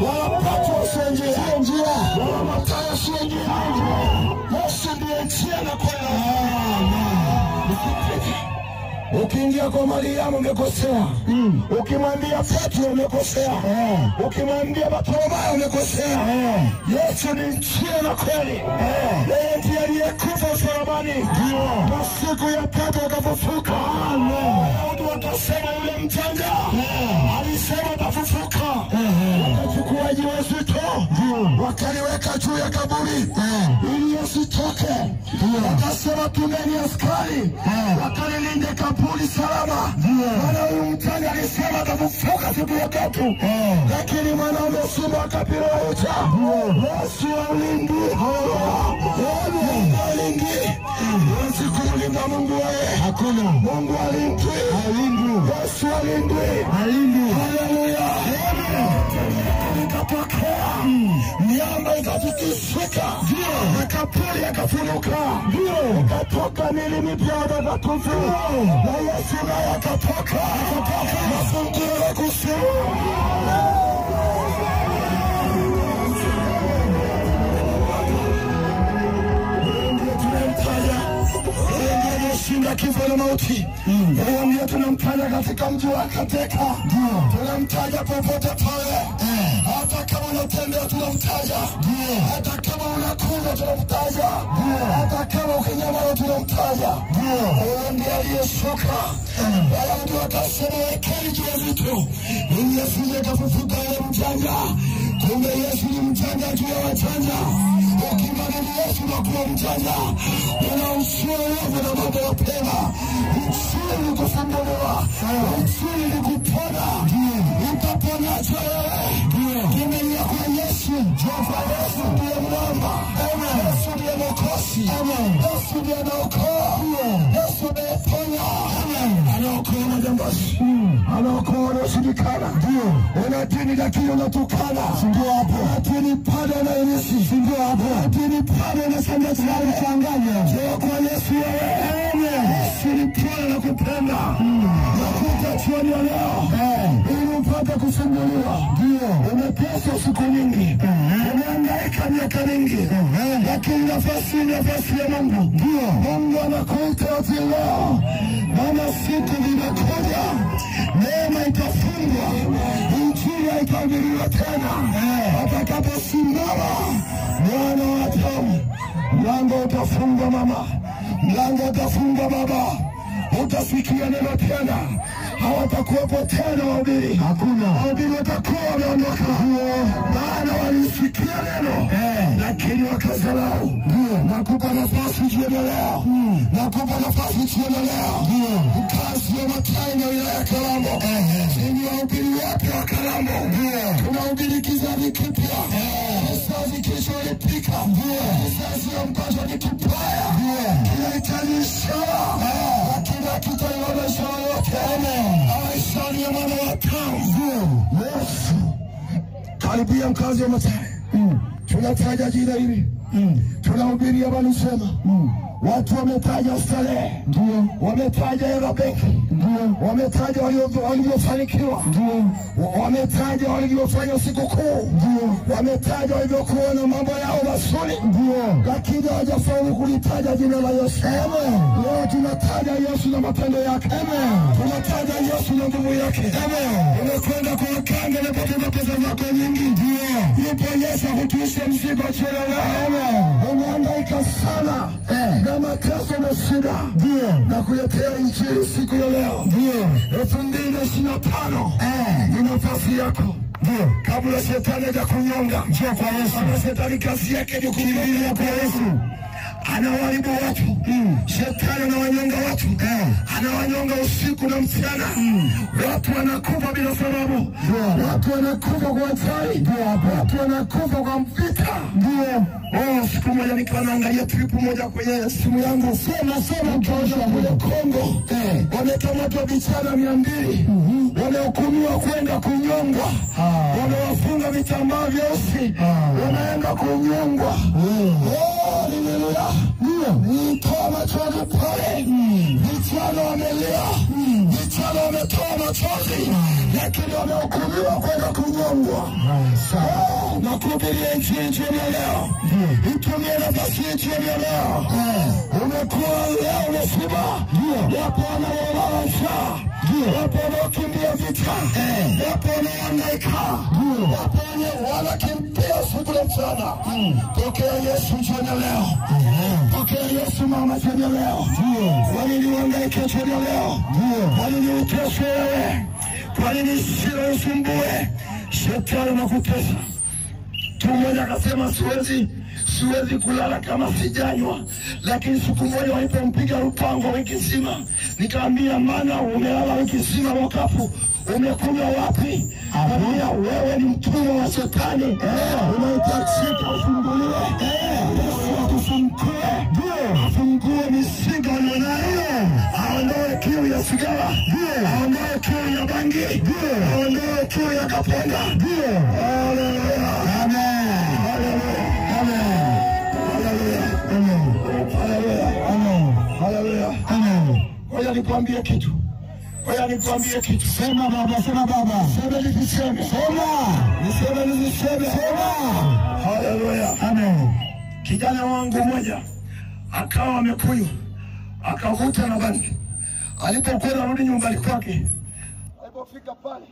Wala Petro sio njia. Wala Mathayo sio njia. Yesu ndiye njia na kweli. Ukiingia kwa Mariamu umekosea. Ukimwambia Petro umekosea. Ukimwambia Bartolomayo umekosea. Yesu ni njia na kweli. Yeye ndiye aliyekufa msalabani na siku ya tatu akafufuka. Wayahudi wakasema yule mjanja alisema atafufuka. Wakachukua jiwe zito wakaliweka juu ya kaburi ili asitoke. Wakasema tumeni askari wakalilinde kaburi salama. Maana huyu mjanja alisema atafufuka siku ya tatu. Lakini mwanaume simba akapira ucha. Yesu haulindwi. Mungu halindwi. Huwezi kumlinda Mungu wewe. Hakuna. Mungu halindwi. Halindwi. Yesu halindwi. Halindwi. Haleluya. Ikatokea miamba ikatikisika, makaburi yakafunuka, ikatoka miili mipya watakatifu, na Yesu naye akatoka mafunguo ya kuzimu. Shinda kifo na mauti. Yeye ndiye tunamtaja katika mji wa Kateka. Tunamtaja popote pale. Hata kama unatembea tunamtaja. Hata kama unakula tunamtaja. Hata kama ukinyamaza tunamtaja. Yeye ndiye aliyeshuka. Wayahudi wakasema wekeni jiwe zito ili asije akafufuka yule mjanja. Kumbe Yesu ni mjanja juu ya wajanja. Ukimwamini Yesu unakuwa mjanja. Unausuru na mambo ya pema. Uchumi ni kufunguliwa. Uchumi ni kupona. Utaponaje wewe? Kimbilia kwa Yesu. Yesu ndiye mwamba. Yesu ndiye Mwokozi. Yesu ndiye anaokoa. Yesu ndiye ponya. Anaokoa majambazi. Anaokoa wanaoshindikana. Una dini lakini unatukana. Una dini pale na irisi. Una dini pale na changanya. Njoo kwa Yesu wewe. Yesu ni pole na kupenda. Nakuta jioni ya leo ili upate kufunguliwa. Umeteswa siku nyingi, umehangaika miaka mingi, lakini nafasi ni nafasi ya Mungu. Mungu anakuita leo, maana siku zinakuja, neema itafungwa, injili haitahubiriwa tena. Atakaposimama Mwana wa Adamu, mlango utafungwa mama, mlango utafungwa baba, utasikia neno tena. Hawatakuwepo tena wahubiri. Hakuna. Wahubiri watakuwa wameondoka, maana walisikia neno lakini wakadharau. Nakupa nafasi jioni leo. Nakupa nafasi jioni leo. Mkazi wa Matai na wilaya ya Kalambo, ni wahubiri wapya wa Kalambo. Tunahubiri kizazi kipya, kizazi kilichoepuka, kizazi ambacho ni kibaya, kinahitaji ishara, lakini hakitaiona ishara yote. Aisha ya mwana wa Adamu. Yesu karibia mkazi wa Matai. Tunataja jina hili, tunahubiri habari njema. Watu wametaja starehe, wametaja hela benki, wametaja waliofanikiwa, wametaja waliofanya sikukuu, wametaja walivyokuwa na mambo yao mazuri, lakini hawajafaulu kulitaja jina la Yesu. Leo tunataja Yesu na matendo yake. Tunataja Yesu na nguvu yake. Umekwenda kwa waganga, umepoteza pesa zako nyingi. Yupo Yesu akutuishe mzigo jioni leo. Umehangaika sana na mateso na shida, na kuletea injili siku ya leo 2025 ni nafasi yako. Kabla shetani hajakunyonga, Njoo kwa Yesu. maana shetani kazi yake ni kukimbilia kwa Yesu. Anawaharibu watu. Shetani anawanyonga watu, anawanyonga usiku na mchana. Watu wanakufa bila sababu, watu wanakufa kwa ajali, watu wanakufa kwa vita. Oh, siku moja nikiwa naangalia clip moja kwenye simu yangu, Sema sema nikaona kule Kongo wamekamatwa vijana 200 wamehukumiwa kwenda kunyongwa, wamewafunga vitambaa vyeusi, wanaenda kunyongwa. Oh, haleluya! Nitoa machozi pale, vijana wamelia, vijana mchana wametoa machozi, lakini wamehukumiwa kwenda kunyongwa. Na kuhubiria injili jioni ya leo, itumie nafasi hii jioni ya leo. Umekuwa leo umeshiba, wapo wanaolala njaa, wapo wanaokimbia vita, wapo wanaohangaika, wapo wenye wanakimbia usiku na mchana. Pokea Yesu jioni ya leo, pokea Yesu mama jioni ya leo. Kwa nini uhangaike jioni ya leo? Kwa nini uteswe wewe? Kwa nini shida usumbue? Shetani anakutesa. Mtu mmoja akasema siwezi kulala kama sijanywa, lakini siku moja walipompiga lupango wiki nzima, nikaambia maana umelala wiki nzima mokapu, umekunywa wapi? Akamwambia wewe ni mtumwa wa shetani, unahitajika ufunguliwe. Yesu akufungue, afungue misingi ulionayo, aondoe kiu ya sigara, aondoe kiu ya bangi, aondoe kiu ya kaponga. Haleluya. Haleluya. Haleluya. Ngoja nikwambie kitu. Ngoja nikwambie kitu. Sema baba, sema baba. Sema nisiseme. Sema. Niseme nisiseme. Sema. Haleluya. Amen. Kijana wangu mmoja akawa amekunywa, akavuta na bangi. Alipokuwa anarudi nyumbani kwake, alipofika pale